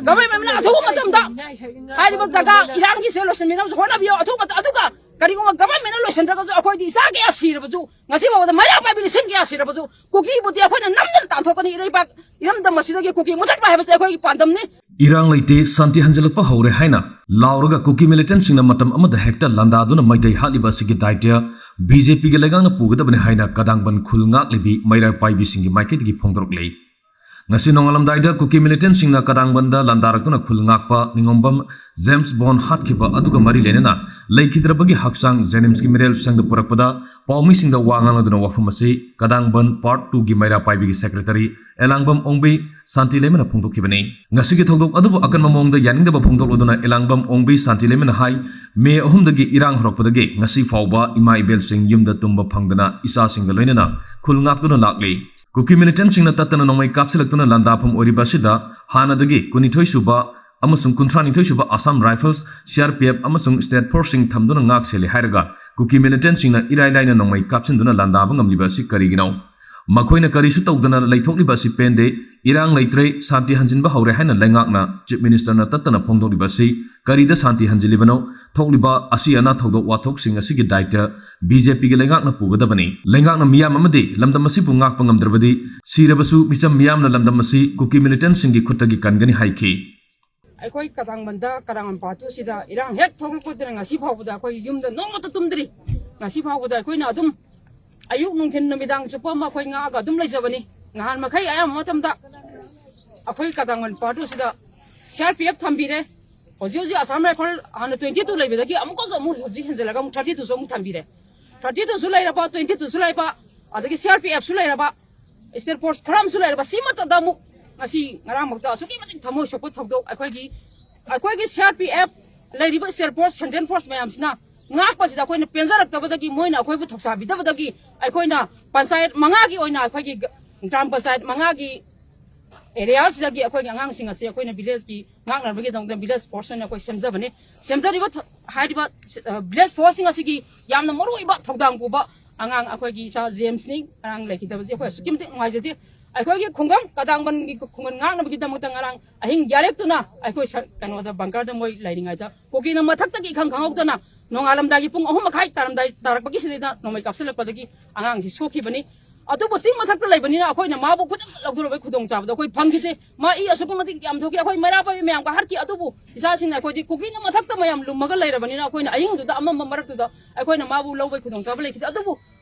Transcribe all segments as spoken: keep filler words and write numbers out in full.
ꯒꯚꯔꯟꯃꯦꯟꯅ ꯑꯊꯨꯕ ꯃꯇꯝꯗ ꯍꯥꯏꯔꯤꯕ ꯖꯒꯥ ꯏꯔꯥꯡꯒꯤꯁꯦ ꯂꯣꯏꯁꯤꯟꯕꯤꯅꯕꯁꯨ ꯍꯣꯠꯅꯕꯤꯌꯨ꯫ ꯑꯊꯨꯕ ꯃꯇꯝ, ꯑꯗꯨꯒ ꯀꯔꯤꯒꯨꯝꯕ ꯒꯚꯔꯟꯃꯦꯟꯅ ꯂꯣꯏꯁꯤꯟꯗ꯭ꯔꯒꯁꯨ ꯑꯩꯈꯣꯏꯗꯤ ꯏꯆꯥ ꯀꯌꯥ ꯁꯤꯔꯕꯁꯨ, ꯉꯁꯤ ꯐꯥꯎꯕꯗ ꯃꯩꯔꯥ ꯄꯥꯏꯕꯤ ꯂꯤꯁꯤꯡ ꯀꯌꯥ ꯁꯤꯔꯕꯁꯨ, ꯀꯨꯀꯤꯕꯨꯗꯤ ꯑꯩꯈꯣꯏꯅ ꯅꯝꯗꯅ ꯇꯥꯟꯊꯣꯛꯀꯅꯤ꯫ ꯏꯔꯩꯄꯥꯛ ꯏꯔꯝꯗꯝ ꯑꯁꯤꯗꯒꯤ ꯀꯨꯀꯤ ꯃꯨꯊꯠꯄ ꯍꯥꯏꯕꯁꯦ ꯑꯩꯈꯣꯏꯒꯤ ꯄꯥꯟꯗꯝꯅꯤ꯫ ꯏꯔꯥꯡ ꯂꯩꯇꯦ, ꯁꯥꯟꯇꯤ ꯍꯟꯖꯤꯜꯂꯛꯄ ꯍꯧꯔꯦ ꯍꯥꯏꯅ ꯂꯥꯎꯔꯒ ꯀꯨꯀꯤ ꯃꯤꯂꯤꯇꯦꯟꯠꯁꯤꯡꯅ ꯃꯇꯝ ꯑꯃꯗ ꯍꯦꯛꯇ ꯂꯥꯟꯗꯥꯗꯨꯅ ꯃꯩꯇꯩ ꯍꯥꯠꯂꯤꯕ ꯑꯁꯤꯒꯤ ꯗꯥꯏꯇ꯭ꯌ ꯕꯤ ꯖꯦ ꯄꯤꯒꯤ ꯂꯩꯉꯥꯛꯅ ꯄꯨꯒꯗꯕꯅꯤ ꯍꯥꯏꯅ ꯀꯗꯥꯡꯕꯟ ꯈꯨꯜ ꯉꯥꯛꯂꯤꯕꯤ ꯃꯩꯔꯥ ꯄꯥꯏꯕꯤꯁꯤꯡꯒꯤ ꯃꯥꯏꯀꯩꯗꯒꯤ ꯐꯣꯡꯗꯣꯔꯛꯂꯤ꯫ ꯉꯁꯤ ꯅꯣꯡꯉꯥꯜꯂꯝꯗꯥꯏꯗ ꯀꯨꯀꯤ ꯃꯤꯂꯤꯇꯦꯟꯠꯁꯤꯡꯅ ꯀꯗꯥꯡꯕꯟꯗ ꯂꯥꯟꯗꯥꯔꯛꯇꯨꯅ ꯈꯨꯜ ꯉꯥꯛꯄ ꯅꯤꯉꯣꯝꯕꯝ ꯖꯦꯝꯁ ꯕꯣꯟ ꯍꯥꯠꯈꯤꯕ ꯑꯗꯨꯒ ꯃꯔꯤ ꯂꯩꯅꯅ ꯂꯩꯈꯤꯗ꯭ꯔꯕꯒꯤ ꯍꯛꯆꯥꯡ ꯖꯦꯅꯤꯝꯁꯀꯤ ꯃꯤꯔꯦꯜ ꯁꯪꯗ ꯄꯨꯔꯛꯄꯗ ꯄꯥꯎꯃꯤꯁꯤꯡꯗ ꯋꯥ ꯉꯥꯡꯂꯗꯨꯅ ꯋꯥꯐꯝ ꯑꯁꯤ ꯀꯗꯥꯡꯕꯟ ꯄꯥꯔꯠ ꯇꯨꯒꯤ ꯃꯩꯔꯥ ꯄꯥꯏꯕꯤꯒꯤ ꯁꯦꯀ꯭ꯔꯦꯇꯔꯤ ꯑꯦꯂꯥꯡꯕꯝ ꯑꯣꯡꯕꯤ ꯁꯥꯟꯇꯤ ꯂꯩꯃꯅ ꯐꯣꯡꯗꯣꯛꯈꯤꯕꯅꯤ꯫ ꯉꯁꯤꯒꯤ ꯊꯧꯗꯣꯛ ꯑꯗꯨꯕꯨ ꯑꯀꯟꯕ ꯃꯑꯣꯡꯗ ꯌꯥꯅꯤꯡꯗꯕ ꯐꯣꯡꯗꯣꯛꯂꯗꯨꯅ ꯑꯦꯂꯥꯡꯕꯝ ꯑꯣꯡꯕꯤ ꯁꯥꯟꯇꯤ ꯂꯩꯃꯅ ꯍꯥꯏ, ꯃꯦ ꯑꯍꯨꯝꯗꯒꯤ ꯏꯔꯥꯡ ꯍꯧꯔꯛꯄꯗꯒꯤ ꯉꯁꯤ ꯐꯥꯎꯕ ꯏꯃꯥ ꯏꯕꯦꯜꯁꯤꯡ ꯌꯨꯝꯗ ꯇꯨꯝꯕ ꯐꯪꯗꯅ ꯏꯆꯥꯁꯤꯡꯒ ꯂꯣꯏꯅꯅ ꯈꯨꯜ ꯉꯥꯛꯇꯨꯅ ꯂꯥꯛꯂꯤ꯫ ꯀꯨꯀꯤ ꯃꯤꯂꯤꯇꯦꯟꯠꯁꯤꯡꯅ ꯇꯠꯇꯅ ꯅꯣꯡꯃꯩ ꯀꯥꯞꯁꯤꯜꯂꯛꯇꯨꯅ ꯂꯥꯟꯗꯥꯐꯝ ꯑꯣꯏꯔꯤꯕ ꯑꯁꯤꯗ ꯍꯥꯟꯅꯗꯒꯤ ꯀꯨꯟꯅꯤꯊꯣꯏ ꯁꯨꯕ ꯑꯃꯁꯨꯡ ꯀꯨꯟꯊ꯭ꯔꯥ ꯅꯤꯊꯣꯏ ꯁꯨꯕ Assam rifles, C R P F ꯑꯃꯁꯨꯡ ꯁ꯭ꯇꯦꯠ ꯐꯣꯔꯁꯁꯤꯡ ꯊꯝꯗꯨꯅ ꯉꯥꯛ ꯁꯦꯜꯂꯤ ꯍꯥꯏꯔꯒ ꯀꯨꯀꯤ ꯃꯤꯂꯤꯇꯦꯟꯠꯁꯤꯡꯅ ꯏꯔꯥꯏ ꯂꯥꯏꯅ ꯅꯣꯡꯃꯩ ꯀꯥꯞꯁꯤꯟꯗꯨꯅ ꯂꯥꯟꯗꯥꯕ ꯉꯝꯂꯤꯕ ꯑꯁꯤ ꯀꯔꯤꯒꯤꯅꯣ? ꯃꯈꯣꯏꯅ ꯀꯔꯤꯁꯨ ꯇꯧꯗꯅ ꯂꯩꯊꯣꯛꯂꯤꯕ ꯑꯁꯤ ꯄꯦꯟꯗꯦ꯫ ꯏꯔꯥꯡ ꯂꯩꯇ꯭ꯔꯦ, ꯁꯥꯟꯇꯤ ꯍꯟꯖꯤꯟꯕ ꯍꯧꯔꯦ ꯍꯥꯏꯅ ꯂꯩꯉꯥꯛꯅ ꯆꯤꯐ ꯃꯤꯅꯤꯁꯇꯔꯅ ꯇꯠꯇꯅ ꯐꯣꯡꯗꯣꯛꯂꯤꯕ ꯑꯁꯤ ꯀꯔꯤꯗ ꯁꯥꯟꯇꯤ ꯍꯟꯖꯤꯜꯂꯤꯕꯅꯣ? ꯊꯣꯛꯂꯤꯕ ꯑꯁꯤ ꯑꯅꯥ ꯊꯧꯗꯣꯛ ꯋꯥꯊꯣꯛꯁꯤꯡ ꯑꯁꯤꯒꯤ ꯗꯥꯏꯇ꯭ꯌ ꯕꯤ ꯖꯦ ꯄꯤꯒꯤ ꯂꯩꯉꯥꯛꯅ ꯄꯨꯒꯗꯕꯅꯤ꯫ ꯂꯩꯉꯥꯛꯅ ꯃꯤꯌꯥꯝ ꯑꯃꯗꯤ ꯂꯝꯗꯝ ꯑꯁꯤꯕꯨ ꯉꯥꯛꯄ ꯉꯝꯗ꯭ꯔꯕꯗꯤ ꯁꯤꯔꯕꯁꯨ ꯃꯤꯆꯝ ꯃꯤꯌꯥꯝꯅ ꯂꯝꯗꯝ ꯑꯁꯤ ꯀꯨꯀꯤ ꯃꯤꯂꯤꯇꯦꯟꯠꯁꯤꯡꯒꯤ ꯈꯨꯠꯇꯒꯤ ꯀꯟꯒꯅꯤ ꯍꯥꯏꯈꯤ꯫ ꯑꯩꯈꯣꯏ ꯀꯗꯥꯡꯕꯟꯗ, ꯀꯗꯥꯡꯕꯟ ꯄꯥꯠꯇꯨꯁꯤꯗ ꯏꯔꯥꯡ ꯍꯦꯛ ꯊꯣꯛꯂꯛꯄꯗꯨꯅ ꯉꯁꯤ ꯐꯥꯎꯕꯗ ꯑꯩꯈꯣꯏ ꯌꯨꯝꯗ ꯅꯣꯡꯃꯇ ꯇꯨꯝꯗ꯭ꯔꯤ꯫ ꯉꯁꯤ ꯐꯥꯎꯕꯗ ꯑꯩꯈꯣꯏꯅ ꯑꯗꯨꯝ ꯑꯌꯨꯛ ꯅꯨꯡꯊꯤꯟ ꯅꯨꯃꯤꯗꯥꯡ ꯆꯨꯞꯄ ꯑꯃ ꯑꯩꯈꯣꯏ ꯉꯥꯛꯑꯒ ꯑꯗꯨꯝ ꯂꯩꯖꯕꯅꯤ꯫ ꯅꯍꯥꯟ ꯃꯈꯩ ꯑꯌꯥꯝꯕ ꯃꯇꯝꯗ ꯑꯩꯈꯣꯏ ꯀꯗꯥꯡꯕꯟ ꯄꯥꯠꯇꯨꯁꯤꯗ ꯁꯤ ꯑꯥꯔ ꯄꯤ ꯑꯦꯐ ꯊꯝꯕꯤꯔꯦ꯫ ꯍꯧꯖꯤꯛ ꯍꯧꯖꯤꯛ ꯑꯁꯥꯝ ꯔꯥꯏꯐꯜ ꯍꯥꯟꯅ ꯇ꯭ꯋꯦꯟꯇꯤ ꯇꯨ ꯂꯩꯕꯗꯒꯤ ꯑꯃꯨꯛꯀꯁꯨ ꯑꯃꯨꯛ ꯍꯧꯖꯤꯛ ꯍꯦꯟꯖꯜꯂꯒ ꯑꯃꯨꯛ ꯊꯥꯔꯇꯤ ꯇꯨꯁꯨ ꯑꯃꯨꯛ ꯊꯝꯕꯤꯔꯦ꯫ ꯊꯥꯔꯇꯤ ꯇꯨꯁꯨ ꯂꯩꯔꯕ, ꯇ꯭ꯋꯦꯟꯇꯤ ꯇꯨꯁꯨ ꯂꯩꯕ, ꯑꯗꯒꯤ ꯁꯤ ꯑꯥꯔ ꯄꯤ ꯑꯦꯐꯁꯨ ꯂꯩꯔꯕ, ꯁ꯭ꯇꯦꯠ ꯐꯣꯔꯁ ꯈꯔ ꯑꯃꯁꯨ ꯂꯩꯔꯕ, ꯁꯤꯃꯠꯇꯗ ꯑꯃꯨꯛ ꯉꯁꯤ ꯉꯔꯥꯡꯃꯛꯇ ꯑꯁꯨꯛꯀꯤ ꯃꯇꯤꯛ ꯊꯃꯣꯏ ꯁꯣꯛꯄ ꯊꯧꯗꯣꯛ ꯑꯩꯈꯣꯏꯒꯤ, ꯑꯩꯈꯣꯏꯒꯤ ꯁꯤ ꯑꯥꯔ ꯄꯤ ꯑꯦꯐ ꯂꯩꯔꯤꯕ ꯁ꯭ꯇꯦꯠ ꯐꯣꯔꯁ, ꯁꯦꯟꯇ꯭ꯔꯦꯜ ꯐꯣꯔꯁ ꯃꯌꯥꯝꯁꯤꯅ ꯉꯥꯛꯄꯁꯤꯗ ꯑꯩꯈꯣꯏꯅ ꯄꯦꯟꯖꯔꯛꯇꯕꯗꯒꯤ, ꯃꯣꯏꯅ ꯑꯩꯈꯣꯏꯕꯨ ꯊꯧꯁꯥꯕꯤꯗꯕꯗꯒꯤ ꯑꯩꯈꯣꯏꯅ ꯄꯟꯆꯥꯌꯠ ꯃꯉꯥꯒꯤ ꯑꯣꯏꯅ, ꯑꯩꯈꯣꯏꯒꯤ ꯒ꯭ꯔꯥꯝ ꯄꯟꯆꯥꯌꯠ ꯃꯉꯥꯒꯤ ꯑꯦꯔꯤꯌꯥꯁꯤꯗꯒꯤ ꯑꯩꯈꯣꯏꯒꯤ ꯑꯉꯥꯡꯁꯤꯡ ꯑꯁꯤ ꯑꯩꯈꯣꯏꯅ ꯚꯤꯂꯦꯖꯀꯤ ꯉꯥꯛꯅꯕꯒꯤꯗꯃꯛꯇ ꯚꯤꯂꯦꯖ ꯐꯣꯔꯁ ꯑꯣꯏꯅ ꯑꯩꯈꯣꯏ ꯁꯦꯝꯖꯕꯅꯤ꯫ ꯁꯦꯝꯖꯔꯤꯕ ꯊ-, ꯍꯥꯏꯔꯤꯕ, ꯑ, ꯚꯤꯂꯦꯖ ꯐꯣꯔꯁꯁꯤꯡ ꯑꯁꯤꯒꯤ ꯌꯥꯝꯅ ꯃꯔꯨꯑꯣꯏꯕ ꯊꯧꯗꯥꯡ ꯄꯨꯕ ꯑꯉꯥꯡ ꯑꯩꯈꯣꯏꯒꯤ ꯏꯆꯥ ꯖꯦꯝꯁꯅꯤ꯫ ꯑꯉꯥꯡ ꯂꯩꯈꯤꯗꯕꯁꯤ ꯑꯩꯈꯣꯏ ꯑꯁꯨꯛꯀꯤ ꯃꯇꯤꯛ ꯅꯨꯡꯉꯥꯏꯖꯗꯦ꯫ ꯑꯩꯈꯣꯏꯒꯤ ꯈꯨꯡꯒꯪ, ꯀꯗꯥꯡꯕꯟꯒꯤ ꯈꯨꯡꯒꯪ ꯉꯥꯛꯅꯕꯒꯤꯗꯃꯛꯇ ꯉꯔꯥꯡ ꯑꯍꯤꯡ ꯌꯥꯔꯦꯞꯇꯨꯅ ꯑꯩꯈꯣꯏ ꯁ-, ꯀꯩꯅꯣꯗ bunker ꯗ ꯃꯣꯏ ꯂꯩꯔꯤꯉꯩꯗ ꯀꯨꯀꯤꯅ ꯃꯊꯛꯇꯒꯤ ꯏꯈꯪ ꯈꯪꯍꯧꯗꯅ ꯅꯣꯡꯉꯥꯜꯂꯝꯗꯥꯏꯒꯤ ꯄꯨꯡ ꯑꯍꯨꯝ ꯃꯈꯥꯏ ꯇꯥꯔꯝꯗꯥꯏ ꯇꯥꯔꯛꯄꯒꯤ ꯁꯤꯗꯩꯗ ꯅꯣꯡꯃꯩ ꯀꯥꯞꯁꯤꯜꯂꯛꯄꯗꯒꯤ ꯑꯉꯥꯡꯁꯤ ꯁꯣꯛꯈꯤꯕꯅꯤ꯫ ꯑꯗꯨꯕꯨ ꯆꯤꯡ ꯃꯊꯛꯇ ꯂꯩꯕꯅꯤꯅ ꯑꯩꯈꯣꯏꯅ ꯃꯥꯕꯨ ꯈꯨꯗꯛꯇ ꯂꯧꯊꯣꯔꯛꯄꯒꯤ ꯈꯨꯗꯣꯡꯆꯥꯕꯗꯣ ꯑꯩꯈꯣꯏ ꯐꯪꯈꯤꯗꯦ꯫ ꯃꯥ ꯏ ꯑꯁꯨꯛꯀꯤ ꯃꯇꯤꯛ ꯌꯥꯝ ꯊꯣꯛꯈꯤ꯫ ꯑꯩꯈꯣꯏ ꯃꯩꯔꯥ ꯄꯥꯏꯕꯤ ꯃꯌꯥꯝꯒ ꯍꯥꯠꯈꯤ꯫ ꯑꯗꯨꯕꯨ ꯏꯆꯥꯁꯤꯡꯅ ꯑꯩꯈꯣꯏꯗꯤ ꯀꯨꯀꯤꯅ ꯃꯊꯛꯇ ꯃꯌꯥꯝ ꯂꯨꯝꯃꯒ ꯂꯩꯔꯕꯅꯤꯅ ꯑꯩꯈꯣꯏꯅ ꯑꯍꯤꯡꯗꯨꯗ ꯑꯃꯝꯕ ꯃꯔꯛꯇꯨꯗ ꯑꯩꯈꯣꯏꯅ ꯃꯥꯕꯨ ꯂꯧꯕꯒꯤ ꯈꯨꯗꯣꯡꯆꯥꯕ ꯂꯩꯈꯤꯗꯦ꯫ ꯑꯗꯨꯕꯨ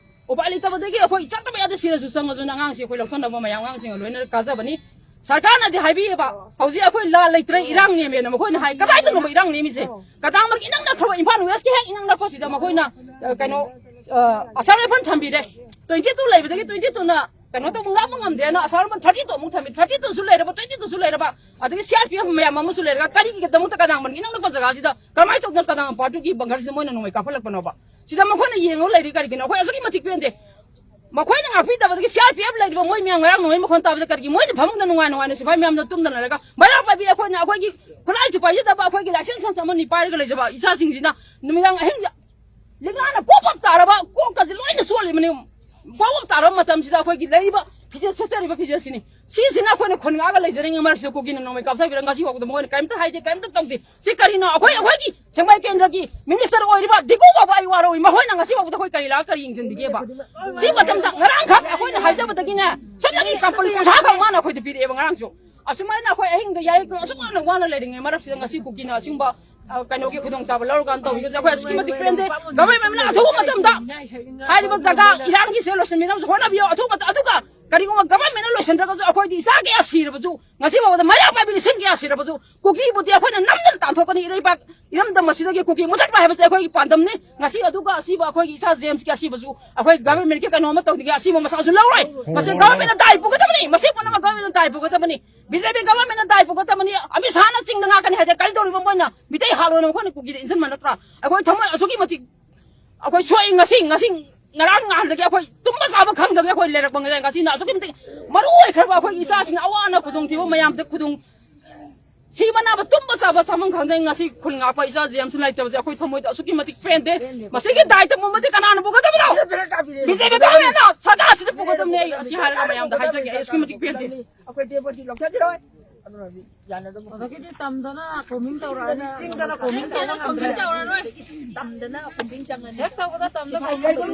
ꯎꯄꯥꯏ ꯂꯩꯇꯕꯗꯒꯤ ꯑꯩꯈꯣꯏ ꯆꯠꯇꯕ ꯌꯥꯗꯦ, ꯁꯤꯔꯁꯨ ꯆꯪꯉꯁꯨꯅ ꯑꯉꯥꯡꯁꯤ ꯑꯩꯈꯣꯏ ꯂꯧꯁꯤꯟꯅꯕ ꯃꯌꯥꯝ ꯑꯉꯥꯡꯁꯤꯡꯒ ꯂꯣꯏꯅꯅ ꯀꯥꯖꯕꯅꯤ꯫ ꯁꯔꯀꯥꯔꯅꯗꯤ ꯍꯥꯏꯕꯤꯌꯦꯕ, ꯍꯧꯖꯤꯛ ꯑꯩꯈꯣꯏ ꯂꯥꯟ ꯂꯩꯇ꯭ꯔꯦ, ꯏꯔꯥꯡ ꯅꯦꯝꯃꯦꯅ ꯃꯈꯣꯏꯅ ꯍꯥꯏ꯫ ꯀꯗꯥꯏꯗꯅꯣꯕ ꯏꯔꯥꯡ ꯅꯦꯝꯃꯤꯁꯦ? ꯀꯗꯥꯡꯕꯟꯒꯤ ꯏꯅꯛ ꯅꯛꯈ꯭ꯔꯕ, ꯏꯝꯐꯥꯜ ꯋꯦꯁꯀꯤ ꯍꯦꯛ ꯏꯅꯛ ꯅꯛꯄꯁꯤꯗ ꯃꯈꯣꯏꯅ, ꯑ, ꯀꯩꯅꯣ, ꯑ, ꯑꯁꯥꯝ ꯔꯥꯏꯐꯜ ꯊꯝꯕꯤꯔꯦ꯫ Twenty two ꯂꯩꯕꯗꯒꯤ twenty two ꯅ ꯀꯩꯅꯣ ꯇꯧꯕ, ꯉꯥꯛꯄ ꯉꯝꯗꯦꯅ ꯑꯁꯥꯝ ꯔꯥꯏꯐꯜ thirty two ꯑꯃꯨꯛ ꯊꯝꯃꯤ, thirty two ꯁꯨ ꯂꯩꯔꯕ, twenty two ꯁꯨ ꯂꯩꯔꯕ, ꯑꯗꯒꯤ C R P F ꯃꯌꯥꯝ ꯑꯃꯁꯨ ꯂꯩꯔꯒ ꯀꯔꯤꯒꯤꯗꯃꯛꯇ ꯀꯗꯥꯡꯕꯟꯒꯤ ꯏꯅꯛ ꯅꯛꯄ ꯖꯒꯥꯁꯤꯗ ꯀꯃꯥꯏꯅ ꯇꯧꯗꯅ ꯀꯗꯥꯡꯕꯟ part two ꯒꯤ bunker ꯁꯤꯗ ꯃꯣꯏꯅ ꯅꯣꯡꯃꯩ ꯀꯥꯞꯍꯜꯂꯛꯄꯅꯣꯕ? ꯁꯤꯗ ꯃꯈꯣꯏꯅ ꯌꯦꯡꯉꯒ ꯂꯩꯔꯤ ꯀꯔꯤꯒꯤꯅꯣ? ꯑꯩꯈꯣꯏ ꯑꯁꯨꯛꯀꯤ ꯃꯇꯤꯛ ꯄꯦꯟꯗꯦ꯫ ꯃꯈꯣꯏꯅ ꯉꯥꯛꯄꯤꯗꯕꯗꯒꯤ C R P F ꯂꯩꯔꯤꯕ ꯃꯣꯏ ꯃꯌꯥꯝ ꯉꯔꯥꯡ ꯅꯣꯡꯃꯩ ꯃꯈꯣꯟ ꯇꯥꯕꯗ ꯀꯔꯤꯒꯤ ꯃꯣꯏꯅ ꯐꯃꯨꯡꯗ ꯅꯨꯡꯉꯥꯏ ꯅꯨꯡꯉꯥꯏꯅ ꯁꯤꯐꯥꯏ ꯃꯌꯥꯝꯅ ꯇꯨꯝꯗꯅ ꯂꯩꯔꯒ ꯃꯩꯔꯥ ꯄꯥꯏꯕꯤ ꯑꯩꯈꯣꯏꯅ ꯑꯩꯈꯣꯏꯒꯤ ꯈꯨꯠꯂꯥꯏꯁꯨ ꯄꯥꯏꯖꯗꯕ, ꯑꯩꯈꯣꯏꯒꯤ license ꯑꯃꯅꯤ ꯄꯥꯏꯔꯒ ꯂꯩꯖꯕ ꯏꯆꯥꯁꯤꯡꯁꯤꯅ ꯅꯨꯃꯤꯗꯥꯡ ꯑꯍꯤꯡ ꯂꯤꯛꯂꯥꯅ ꯄꯣꯞ ꯄꯣꯞ ꯇꯥꯔꯕ, ꯀꯣꯛꯀꯁꯦ ꯂꯣꯏꯅ ꯆꯣꯠꯂꯤꯕꯅꯤ꯫ ꯄꯣꯞ ꯄꯣꯞ ꯇꯥꯔꯕ ꯃꯇꯝꯁꯤꯗ ꯑꯩꯈꯣꯏꯒꯤ ꯂꯩꯔꯤꯕ ꯐꯤꯖꯦꯠ ꯁꯦꯠꯆꯔꯤꯕ ꯐꯤꯖꯦꯠꯁꯤꯅꯤ꯫ ꯁꯤꯁꯤꯅ ꯑꯩꯈꯣꯏꯅ ꯈꯨꯟ ꯉꯥꯛꯑꯒ ꯂꯩꯖꯔꯤꯉꯩ ꯃꯔꯛꯁꯤꯗ ꯀꯨꯀꯤꯅ ꯅꯣꯡꯃꯩ ꯀꯥꯞꯊꯕꯤꯔꯒ ꯉꯁꯤ ꯐꯥꯎꯕꯗ ꯃꯣꯏꯅ ꯀꯔꯤꯝꯇ ꯍꯥꯏꯗꯦ, ꯀꯔꯤꯝꯇ ꯇꯧꯗꯦ꯫ ꯁꯤ ꯀꯔꯤꯅꯣ? ꯑꯩꯈꯣꯏ, ꯑꯩꯈꯣꯏꯒꯤ ꯁꯦꯡꯃꯥꯏ ꯀꯦꯟꯗ꯭ꯔꯒꯤ minister ꯑꯣꯏꯔꯤꯕ ꯗꯤꯒꯨ ꯐꯥꯎꯕ ꯑꯩ ꯋꯥꯔꯧꯏ꯫ ꯃꯈꯣꯏꯅ ꯉꯁꯤ ꯐꯥꯎꯕꯗ ꯑꯩꯈꯣꯏ ꯀꯔꯤ ꯂꯥꯛꯑꯒ ꯀꯔꯤ ꯌꯦꯡꯁꯤꯟꯕꯤꯒꯦꯕ? ꯁꯤ ꯃꯇꯝꯗ ꯉꯔꯥꯡꯈꯛ ꯑꯩꯈꯣꯏꯅ ꯍꯥꯏꯖꯕꯗꯒꯤꯅꯦ, ꯁꯨꯞꯅꯒꯤ ꯀꯝꯄꯅꯤ ꯀꯨꯟꯊ꯭ꯔꯥ ꯈꯛ ꯃꯥꯅ ꯑꯩꯈꯣꯏꯗ ꯄꯤꯔꯛꯑꯦꯕ ꯉꯔꯥꯡꯁꯨ꯫ ꯑꯁꯨꯃꯥꯏꯅ ꯑꯩꯈꯣꯏ ꯑꯍꯤꯡꯗ ꯌꯥꯏꯔꯛꯇꯨꯅ ꯑꯁꯨꯛ ꯌꯥꯝꯅ ꯋꯥꯅ ꯂꯩꯔꯤꯉꯩ ꯃꯔꯛꯁꯤꯗ ꯉꯁꯤ ꯀꯨꯀꯤꯅ ꯑꯁꯤꯒꯨꯝꯕ, ꯑ, ꯀꯩꯅꯣꯒꯤ ꯈꯨꯗꯣꯡꯆꯥꯕ ꯂꯧꯔꯀꯥꯟꯗ ꯇꯧꯕꯤꯕꯁꯦ ꯑꯩꯈꯣꯏ ꯑꯁꯨꯛꯀꯤ ꯃꯇꯤꯛ ꯄꯦꯟꯗꯦ꯫ Government ꯅ ꯑꯊꯨꯕ ꯃꯇꯝꯗ ꯍꯥꯏꯔꯤꯕ ꯖꯒꯥ ꯏꯔꯥꯡꯒꯤꯁꯦ ꯂꯣꯏꯁꯤꯟꯕꯤꯅꯕꯁꯨ ꯍꯣꯠꯅꯕꯤꯌꯨ꯫ ꯑꯊꯨꯕ ꯃꯇꯝ, ꯑꯗꯨꯒ ꯀꯔꯤꯒꯨꯝꯕ government ꯅ ꯂꯣꯏꯁꯤꯟꯗ꯭ꯔꯒꯁꯨ ꯑꯩꯈꯣꯏꯗꯤ ꯏꯆꯥ ꯀꯌꯥ ꯁꯤꯔꯕꯁꯨ, ꯉꯁꯤ ꯐꯥꯎꯕꯗ ꯃꯩꯔꯥ ꯄꯥꯏꯕꯤ ꯂꯤꯁꯤꯡ ꯀꯌꯥ ꯁꯤꯔꯕꯁꯨ, ꯀꯨꯀꯤꯕꯨꯗꯤ ꯑꯩꯈꯣꯏꯅ ꯅꯝꯗꯅ ꯇꯥꯟꯊꯣꯛꯀꯅꯤ꯫ ꯏꯔꯩꯄꯥꯛ ꯏꯔꯝꯗꯝ ꯑꯁꯤꯗꯒꯤ ꯀꯨꯀꯤ ꯃꯨꯊꯠꯄ ꯍꯥꯏꯕꯁꯦ ꯑꯩꯈꯣꯏꯒꯤ ꯄꯥꯟꯗꯝꯅꯤ꯫ ꯉꯁꯤ ꯑꯗꯨꯒ ꯑꯁꯤꯕ ꯑꯩꯈꯣꯏꯒꯤ ꯏꯆꯥ ꯖꯦꯝꯁꯀꯤ ꯑꯁꯤꯕꯁꯨ ꯑꯩꯈꯣꯏ government ꯀꯤ ꯀꯩꯅꯣ ꯑꯃ ꯇꯧꯗ꯭ꯔꯤꯉꯩ ꯑꯁꯤꯕ ꯃꯆꯥꯁꯨ ꯂꯧꯔꯣꯏ꯫ ꯃꯁꯤ government ꯅ ꯗꯥꯏ ꯄꯨꯒꯗꯕꯅꯤ꯫ ꯃꯁꯤ ꯄꯨꯝꯅꯃꯛ government ꯅ ꯗꯥꯏ ꯄꯨꯒꯗꯕꯅꯤ꯫ B J P government ꯅ ꯗꯥꯏ ꯄꯨꯒꯗꯕꯅꯤ꯫ ꯑꯃꯤꯠ ꯁꯥꯍꯅ ꯆꯤꯡꯗ ꯉꯥꯛꯀꯅꯤ ꯍꯥꯏꯗꯤ ꯀꯔꯤ ꯇꯧꯔꯤꯕ? ꯃꯣꯏꯅ ꯃꯤꯇꯩ ꯍꯥꯠꯂꯣꯅ ꯃꯈꯣꯏꯅ ꯀꯨꯀꯤꯗ ꯏꯟꯁꯤꯟꯕ ꯅꯠꯇ꯭ꯔꯥ? ꯑꯩꯈꯣꯏ ꯊꯃꯣꯏ ꯑꯁꯨꯛꯀꯤ ꯃꯇꯤꯛ ꯑꯩꯈꯣꯏ ꯁꯣꯛꯏ꯫ ꯉꯁꯤ, ꯉꯁꯤ ꯉꯔꯥꯡ ꯅꯍꯥꯟꯗꯒꯤ ꯑꯩꯈꯣꯏ ꯇꯨꯝꯕ ꯆꯥꯕ ꯈꯪꯗꯒꯩ ꯑꯩꯈꯣꯏ ꯂꯩꯔꯛꯄ ꯉꯁꯥꯏ, ꯉꯁꯤꯅ ꯑꯁꯨꯛꯀꯤ ꯃꯇꯤꯛ ꯃꯔꯨ ꯑꯣꯏꯈ꯭ꯔꯕ ꯑꯩꯈꯣꯏꯒꯤ ꯏꯆꯥꯁꯤꯡꯅ ꯑꯋꯥ ꯑꯅꯥ ꯈꯨꯗꯣꯡꯊꯤꯕ ꯃꯌꯥꯝꯗ ꯈꯨꯗꯣꯡ ꯁꯤꯕ ꯅꯥꯕ ꯇꯨꯝꯕ ꯆꯥꯕ ꯆꯥꯐꯝ ꯈꯪꯗꯦ꯫ ꯉꯁꯤ ꯈꯨꯜ ꯉꯥꯛꯄ ꯏꯆꯥ ꯖꯦꯝꯁ ꯂꯩꯇꯕꯁꯦ ꯑꯩꯈꯣꯏ ꯊꯃꯣꯏꯗ ꯑꯁꯨꯛꯀꯤ ꯃꯇꯤꯛ ꯄꯦꯟꯗꯦ꯫ ꯃꯁꯤꯒꯤ ꯗꯥꯏꯇ ꯄꯨꯝꯕꯗꯤ ꯀꯅꯥꯅ ꯄꯨꯒꯗꯕꯅꯣ? ꯕꯤꯖꯦꯄꯤ ꯒꯚꯔꯟꯃꯦꯟꯠꯅ ꯁꯗꯥꯁꯤꯗ ꯄꯨꯒꯗꯕꯅꯦ꯫ ꯑꯩ ꯑꯁꯤ ꯍꯥꯏꯔꯒ ꯃꯌꯥꯝꯗ ꯍꯥꯏꯖꯒꯦ꯫ ꯑꯩ ꯑꯁꯨꯛꯀꯤ ꯃꯇꯤꯛ ꯄꯦꯟꯗꯦ꯫ ꯑꯩꯈꯣꯏ ꯗꯦꯄꯣꯖꯤꯠ ꯂꯧꯊꯈꯤꯔꯣꯏ꯫ ꯑꯗꯨꯅ ꯍꯧꯖꯤꯛ ꯌꯥꯅꯗꯕ ꯑꯗꯒꯤꯗꯤ ꯇꯝꯗꯅ ꯀꯣꯃꯤꯡ ꯇꯧꯔꯛꯑꯅꯤ, ꯆꯤꯡꯗꯅ ꯀꯣꯃꯤꯡ ꯇꯧꯕ ꯉꯝꯗ꯭ꯔꯦ꯫ ꯇꯝꯗꯅ ꯀꯣꯃꯤꯡ ꯆꯪꯉꯅꯤ꯫ ꯍꯦꯛ ꯇꯧꯕꯗ ꯇꯝꯗ ꯁꯤꯐꯥꯏ ꯀꯣꯃꯤꯡ ꯂꯩꯔꯤ꯫